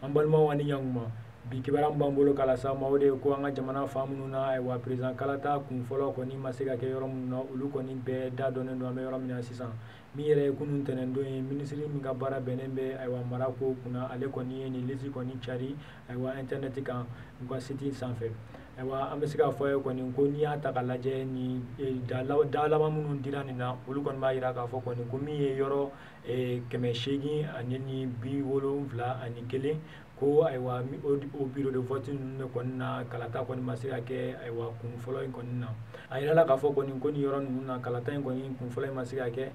An balimaw ani ɲankuma, bi kibaruya min b'an bolo k'a lase aw ma, o de ye ko an ka jamana fan minnu na, ayiwa, président kalata kun fɔlɔ kɔni ma se ka kɛ yɔrɔ minnu na, olu kɔni bɛɛ da dɔnnen don. An bɛ yɔrɔ min na sisan, min yɛrɛ ye kunun tɛnɛndon ye, minisiri min ka baara bɛnnen bɛ, ayiwa, mara ko kunna, ale kɔni ye nin lisi kɔni cari, ayiwa, internet kan, u ka site sanfɛ. Ayiwa, an bɛ se k'a fɔ a ye kɔni ko n'i y'a ta k'a lajɛ, nin da laban minnu dira nin na, olu kɔni b'a jira k'a fɔ kɔni ko min ye yɔrɔ 871, ko ayiwa, o bureau de vote ninnu de kɔni na, kalata kɔni ma se ka kɛ, ayiwa, kun fɔlɔ in kɔni na. A yirala k'a fɔ kɔni ko nin yɔrɔ ninnu na, kalata in kɔni kun fɔlɔ in ma se ka kɛ,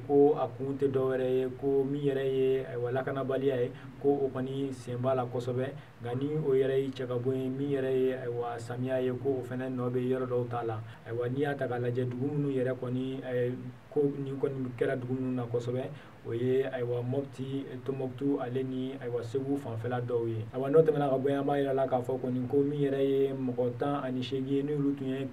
ko a kun tɛ dɔwɛrɛ ye ko min yɛrɛ ye, ayiwa, lakanabaliya ye, ko o kɔni sen b'a la kosɛbɛ. Nka ni o yɛrɛ y'i cɛ ka bɔ yen, min yɛrɛ ye, ayiwa, samiya ye, ko o fana nɔ bɛ yɔrɔ dɔw ta la. Ayiwa, n'i y'a ta k'a lajɛ, dugu minnu yɛrɛ kɔni ko nin kɔni kɛra dugu minnu na kosɛbɛ, o ye, ayiwa, Mopti, Tombouctou, ale ni, ayiwa, Segu fanfɛla dɔw ye. Ayiwa, n'o tɛmɛna ka bɔ yen, an b'a yira la k'a fɔ kɔni ko min yɛrɛ ye mɔgɔ 18 ye, n'olu tun ye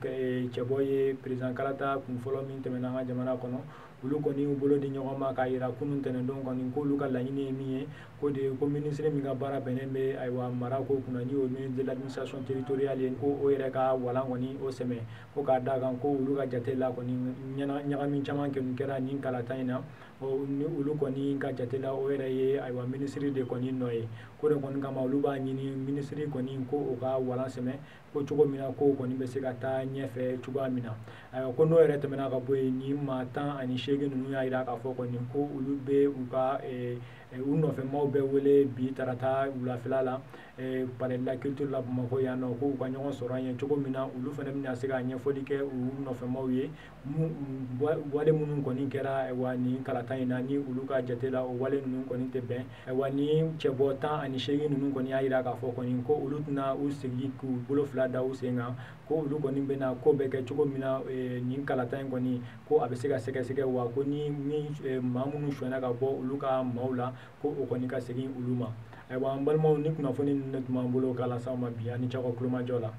cɛbɔ ye président kalata kun fɔlɔ min tɛmɛna an ka jamana kɔnɔ, olu kɔni y'u bolo di ɲɔgɔn ma k'a yira kunun tɛnɛndon kɔni k'olu ka laɲini ye min ye, ko de ko minisiri min ka baara bɛnnen bɛ, ayiwa, mara ko kunna, ni o ministre de l'administration territoriale ye, ko o yɛrɛ ka walan kɔni o sɛmɛ, ko k'a da kan ko olu ka jate la kɔni ɲagami caman kɛra nin kalata in na. Ni olu kɔni ka jate la, o yɛrɛ ye, ayiwa, minisiri de kɔni nɔ ye. Ko de kɔni kama, olu b'a ɲini minisiri kɔni ko o ka walan sɛmɛ, ko cogo min na ko kɔni bɛ se ka taa ɲɛfɛ cogoya min na. Ayiwa, ko n'o yɛrɛ tɛmɛna ka bɔ yen, nin maa 18 ninnu y'a jira k'a fɔ kɔni ko olu bɛ u ka u nɔfɛmaw bɛɛ wele bi tarata wulafɛla la, palais de la culture la Bamakɔ yan nɔ, ko u ka ɲɔgɔn sɔrɔ yen cogo min na, olu fana bɛna se ka ɲɛfɔli kɛ u nɔfɛmaw ye wale minnu kɔni kɛra, ayiwa, nin kalata in na, ni olu ka jate la, o wale ninnu kɔni tɛ bɛn. Ayiwa, ni cɛbɔ 18 ninnu kɔni y'a jira k'a fɔ kɔni ko olu tɛna u sigi k'u bolo fila da u sen kan, ko olu kɔni bɛna ko bɛɛ kɛ cogo min na nin kalata in kɔni ko a bɛ se ka sɛgɛsɛgɛ, wa ko ni maa minnu sonyana ka bɔ olu ka maaw la, ko o kɔni ka segin olu ma. Ayiwa, an balimaw, ni kunnafoni ninnu de tun b'an bolo k'a lase aw ma bi. Ani cɛw ka kulomajɔ la.